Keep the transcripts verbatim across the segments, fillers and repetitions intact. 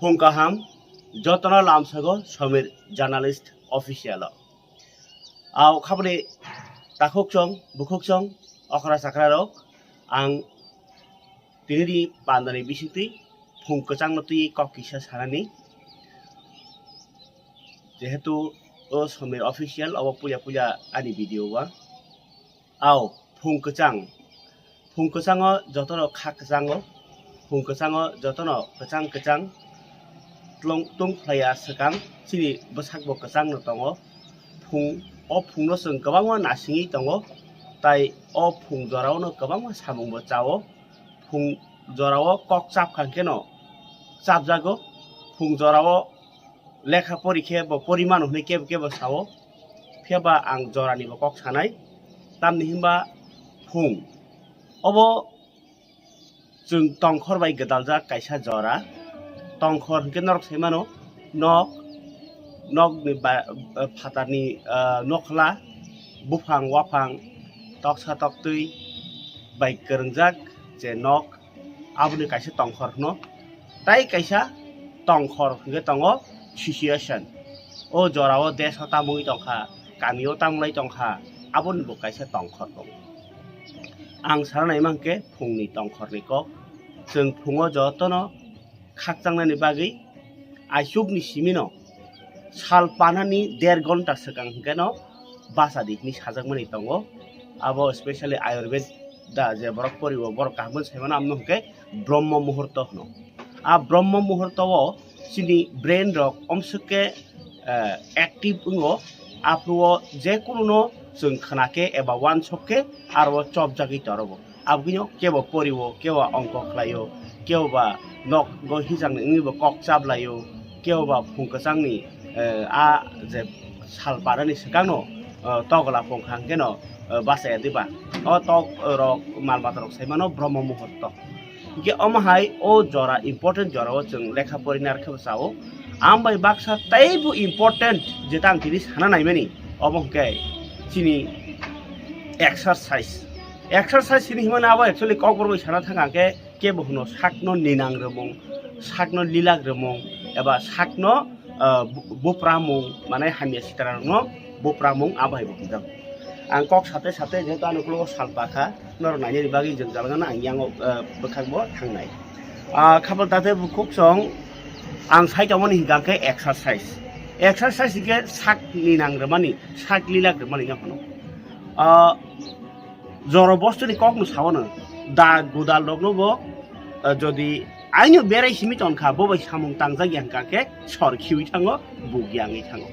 Phung kaham, jotono lamsago Somir Journalist Official o. Ao khabni takhuk chong, bukhuk chong, okra chakra rok, ang tinini pandani bisingtwi phung kwchangno twi kok kisa sanani. Jehetu o Somir Official obo puya puya ani video o. Ao, phung kwchang. Phung kwchango jotono kha kwchango. Phung kwchango jotono kwchang kwchang tlong-, tong phlaiya swkang. Chini bwsakbo kwchangno tongo. Phung, o phungno chwng kwbangma nasingwi tongo. Tai o phung joraono kwbangma samungbo chao. Phung jorao kok chap kha hwnkhe no chapjago. Phung jorao lekha pori khe bo pori mano hwnwi kebo kebo sao. Phiya ba ang jorani bo kok sanai. Tamni hinba phung. Obo chwng tongkhor bai gwdaljak kaisa jora. Tongkhor hwnkhe norok sai mano nok, nokni ba-, phatarni, ah, nokhla, buphang waphang, toksa toktwi bai kwrwngjak je nok, aboni kaisa tongkhor hwno. Tai kaisa tongkhor hwnkhe tongo situation. O jorao desh o tamungwi tongkha, kami o tamlai tongkha, aboni bo kaisa tongkhor tongo. Ang sana naima hwnkhe phungni tongkhorni kok. Chwng phungo jotono khakchangnani bagwi aisukni simino sal panani der gonta swkang hwnkhe no bachadi hwnwi sajakmani tongo. Abo specially Ayurveda je borok poribo, borok kaham sai mano, amno hwnkhe Brahma Muhurto hwno. A Brahma Muhurto o chini brain rok omswk khe, eh, active wngo, aphuru o je kununo chwng khna khe eba uansuk khe aro o chopjagwi torogo. Aboni kebo poriwo, kebo ongko khlaio, kebo ba nok go hijak ni wngwi bo kok chap laio, kebo ba phung kwchang ni, eh, a je sal parani swkang no, eh, togla phung kha hwnkhe no, eh, bachaya diba. O tok rok mal mata rok sai mano Brahma Muhurto. Hwnkhe omo hai o jora important jora o chwng lekha pori nar khe bo chao. Ang bai baksa teibo important jeta ang tini sana naimani obo hwnkhe chini exercise. Exercise hini himani abo actually kokborok bai sana thang khe kebo hwno sakno ninang rwmung, sakno lilak rwmung, eba sakno, ah, bu-, bupramung, mane hamya sitararokno bupramung abo hai bo hwnjak. Ang kok sate sate jehetu ani ukologo sal pakha, norok nainani bagwi jwng jalgano ang yango, ah, bwkhakbo thangnai. Ah, khabal tate bukhuk song ang sai tongmani hwnkha khe exercise. Exercise hwnkhe sak ninang rwmani, sak lilak rwmani no hwno. Ah, joro bostoni kokno saono, da godal rokno bo, ah, jodi aino berai simi tonkha, bo bai samung tangjak ya hwnkha khe sor khiwi thango, buk yangwi thango.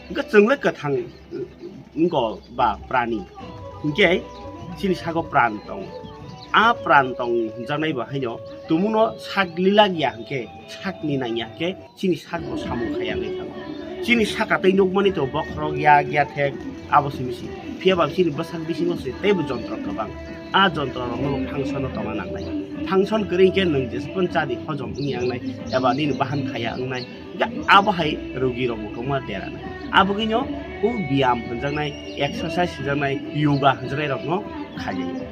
Hwnkhe chwng le kwthang, wngkha ba prani. Hwnkhe chini sago pran tongo. A pran tong hwnjaknai bo haino tumungno sak lilak ya hwnkhe, sak ninang ya hwnkhe, chini sakbo samung khaya wngwi thango. Chini saka tei nukmani to bokhorok, yak, yathek, abo simi si. Phiya ba chini bwsak bisingo se teibo jontro kwbang. A jontro rokno bo function o tongna nangnai. Function kwrwi khe nwng jesphano chadi hojom wngya wngnai eba nini bahan khaya wngnai. Ga-, abo hai rogi rok bo kwbangma dera nai. Abo gino o biyam hwnjaknai, exercise hwnjaknai, yoga hwnjaknai rokno khaijak.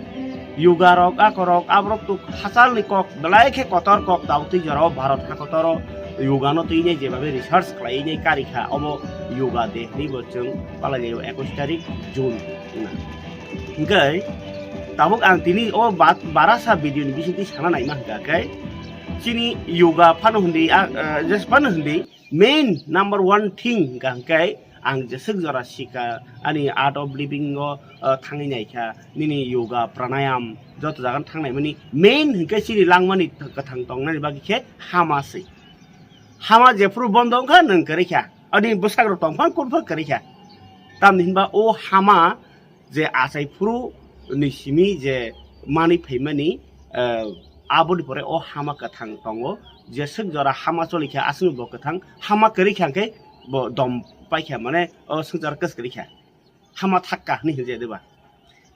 Yoga rok, ako rok, aborok to hachal ni kok, belai khe kotor kok, tabuk twi jora o Bharat hakotoro yoga no twi nai jebabe research khlai nai kari kha, obo yoga de hwnwi bo chwng palai lai o ekush tarik June wngna. Hwnkhe tabuk ang tini o ba-, barasa video ni bisingtwi sana naima hwnkha khe chini yoga phano hwndi, a, a, jes phano hwndi, main number one thing hwnkha hwnkhe ang jeswk jora sika ani art of living o, o, thangwi naikha nini yoga pranayam joto jaga thangnaimani main hwnkhe chini langmani kwthang tongnani bagwi khe hama se. Hama jephuru bondo wngkha nwng kwrwi kha, ani bwsak rok tongphang kurphang kwrwi kha. Tamni hinba o hama je achai phuru ni simi je manwi phaimani, eh, aboni pore o hama kwthang tongo. Jeswk jora hama choli kha, aswk bo kwthang, hama kwrwi kha hwnkhe bo dom pai kha, mane o swngchar kwswk kwrwi kha. Hama thak kha hwnwi hwnjak diba?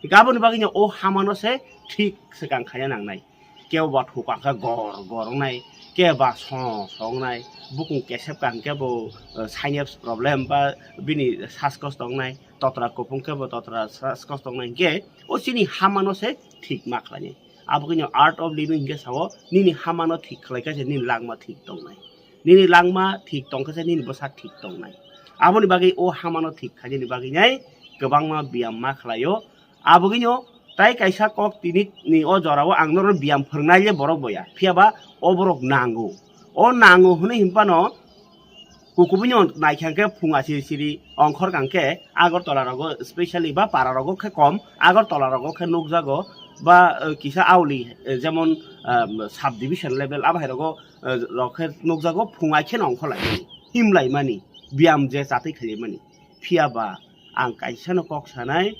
Hwnkhe aboni bagwino o hamano se thik swkang khaina nangnai. Kebo ba thuka khe gor gor wngnai, kebo ba song song wngnai, bukung kesep kha hwnkhe bo, eh, sinus problem ba bini saskosto wngnai, totra kuphung khe bo totra saskosto wngnai, hwnkhe o chini hamano se thik ma khlainai. Abo khe art of living hwnkhe sao nini hamano thik khlai kha se nini langma thik tongnai. Nini langma thik tongkhe se nini bwsak thik tongnai. Aboni bagwi o hamano thik khainani bagwi nai kwbangma biyam ma khlaio. Abogwino tai kaisa kok tini ni o jorao ang norok biyam phwrwngnai le borok boya. Phiyaba o borok nango. O nango hwnwi hinphano kukubuni naikha khe phung asiri siri ongkhor kang khe Agartala rogo specially ba para rogo khe kom, Agartala rogo khe nukjago ba, eh, kisa auli, eh, jemon, um, sub division level abo hai rogo, eh, rok khe nukjago phung ai kheno ongkhor lai mani, him lai mani, biyam je chatwi khlai mani. Phiyaba ang kaisa no kok sanai,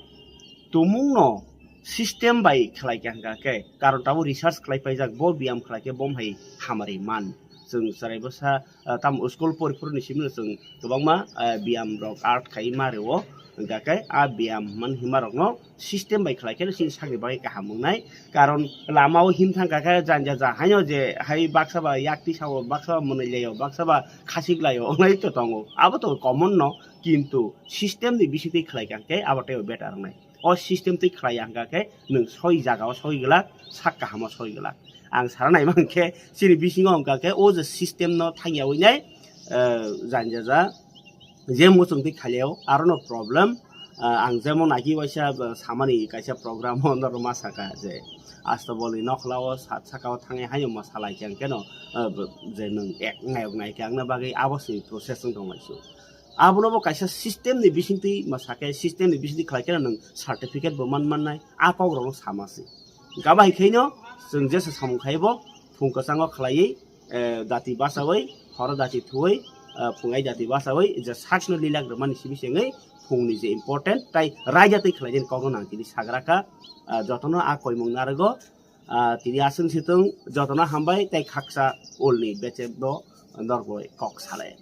tumung no system bai khlai kha hwnkha khe, karon tabuk research khlai paijak, bo biyam khlai khe bo hai hamari man. Chwng chwrai bwsa, ah, tam school pori phuru ni simi no chwng kwbangma, ah, biyam rok art khai ma rwo, hwnkha khe a biyam man hima rok no system bai khlai khe chini sakni bagwi kaham wngnai. Karon lama o him thang kha khe janja ja haino je hai baksa ba yak tisa o baksa ba mwnwi lai o baksa ba khasik lai o wngnai to tongo, abo to common no, kintu system ni bisingtwi khlai kha khe abo tei better wngnai. O system twi khlai ya hwnkha khe nwng soi jaga o soi glak, sak kaham o soi glak. Ang sana nai mankhe chini bisingo hwnkha khe o je system no thangya wi nai, eh, janja ja je muchung twi khalio aro no problem. Ah, ang jemon agi waisa, ah, samani kaisa program o norok ma saka je Astabol ni nokhla o sat saka o thangwi haino ma salai khe ang khe no, ah, je nwng ek nayok nai khe ang na bagwi abo se process wng tong lai su. Abono bo kaisa system ni bisingtwi ma saka, system ni bisingtwi khlai khe nwng certificate bo man mannai, a kok rok no sama se. Gabahai khaino chwng jesa samung khai bo phung kwchango khlaiwi, eh, dati bachawi, horo dati thuwi, eh, phungai dati bachawi, je sakno lilak rwmani simi sengwi phungni je important, tai raida twi khlaijani kokno nang tini sagra kha, ah, jotono a koimung narwgo, ah, tini aswng situng jotono hambai tei khaksa ulni bechekno norgoi kok salai.